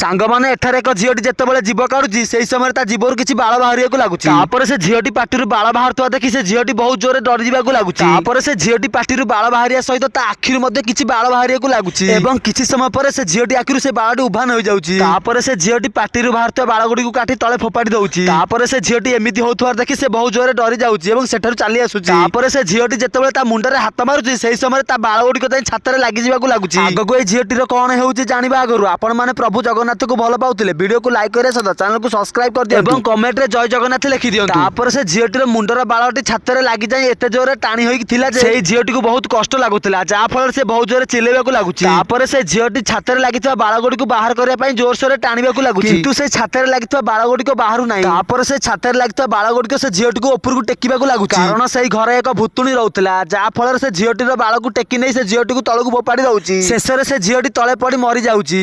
ସାଙ୍ଗମାନେ, ଏଠାରେ ଏକ ଝିଅଟି ଯେତେବେଳେ ଜିଭ କାଢୁଛି, ସେଇ ସମୟରେ ତା ଜିଭରୁ କିଛି ବାଳ ବାହାରିବାକୁ ଲାଗୁଛି। ତାପରେ ସେ ଝିଅଟି ପାଟିରୁ ବାଳ ବାହାରୁଥିବା ଦେଖି ସେ ଝିଅଟି ବହୁତ ଜୋରରେ ଡରିଯିବାକୁ ଲାଗୁଛି। ତାପରେ ସେ ଝିଅଟି ପାଟିରୁ ବାଳ ବାହାରିବା ସହିତ ତା ଆଖିରୁ ମଧ୍ୟ କିଛି ବାଳ ବାହାରିବାକୁ ଲାଗୁଛି ଏବଂ କିଛି ସମୟ ପରେ ସେ ଝିଅଟି ଆଖିରୁ ସେ ବାଳଟି ଉଭାନ ହୋଇଯାଉଛି। ତାପରେ ସେ ଝିଅଟି ପାଟିରୁ ବାହାରୁଥିବା ବାଳ ଗୁଡ଼ିକୁ କାଟି ତଳେ ଫୋପାଡ଼ି ଦଉଛି। ତାପରେ ସେ ଝିଅଟି ଏମିତି ହଉଥିବାର ଦେଖି ସେ ବହୁତ ଜୋରରେ ଡରି ଯାଉଛି ଏବଂ ସେଠାରୁ ଚାଲି ଆସୁଛି। ତାପରେ ସେ ଝିଅଟି ଯେତେବେଳେ ତା ମୁଣ୍ଡରେ ହାତ ମାରୁଛି, ସେଇ ସମୟରେ ତା ବାଳ ଗୁଡ଼ିକ ଯାଇ ଛାତରେ ଲାଗିଯିବାକୁ ଲାଗୁଛି। ଆଗକୁ ଏଇ ଝିଅଟିର କଣ ହେଉଛି ଜାଣିବା ଆଗରୁ ଆପଣ ମାନେ ପ୍ରଭୁ ଜଗନ୍ନାଥକୁ ଭଲ ପାଉଥିଲେ ଭିଡିଓକୁ ଲାଇକ୍ କରିବା ସହିତ ଚ୍ୟାନେଲକୁ ସବସ୍କ୍ରାଇବ କରିଦିଅନ୍ତୁ ଏବଂ କମେଣ୍ଟରେ ଜୟ ଜଗନ୍ନାଥ ଲେଖି ଦିଅନ୍ତୁ। ତାପରେ ସେ ଝିଅଟିର ମୁଣ୍ଡର ବାଳଟି ଛାତରେ ଲାଗିଯାଇ ଏତେ ଜୋରରେ ଟାଣି ହୋଇକି ଥିଲା ଯେ ସେଇ ଝିଅଟିକୁ ବହୁତ କଷ୍ଟ ଲାଗୁଥିଲା, ଯାହା ଫଳରେ ସେ ବହୁତ ଜୋରରେ ଚିଲେଇବାକୁ ଲାଗୁଛି। ତାପରେ ସେ ଝିଅଟି ଛାତରେ ଲାଗିଥିବା ବାଳ ଗୁଡ଼ିକୁ ବାହାର କରିବା ପାଇଁ ଜୋରସୋରରେ ଟାଣିବାକୁ ଲାଗୁଛି, କିନ୍ତୁ ସେ ଛାତରେ ଲାଗିଥିବା ବାଳ ଗୁଡ଼ିକ ବାହାରୁ ନାହିଁ। ତାପରେ ସେ ଛାତରେ ଲାଗିଥିବା ବାଳ ଗୁଡ଼ିକ ସେ ଝିଅଟିକୁ ଉପରକୁ ଟେକିବାକୁ ଲାଗୁଛି, କାରଣ ସେଇ ଘରେ ଏକ ଭୂତୁଣୀ ରହୁଥିଲା, ଯାହା ଫଳରେ ସେ ଝିଅଟିର ବାଳକୁ ଟେକି ନେଇ ସେ ଝିଅଟିକୁ ତଳକୁ ଫୋପାଡ଼ି ଦଉଛି। ଶେଷରେ ସେ ଝିଅଟି ତଳେ ପଡି ମରି ଯାଉଛି।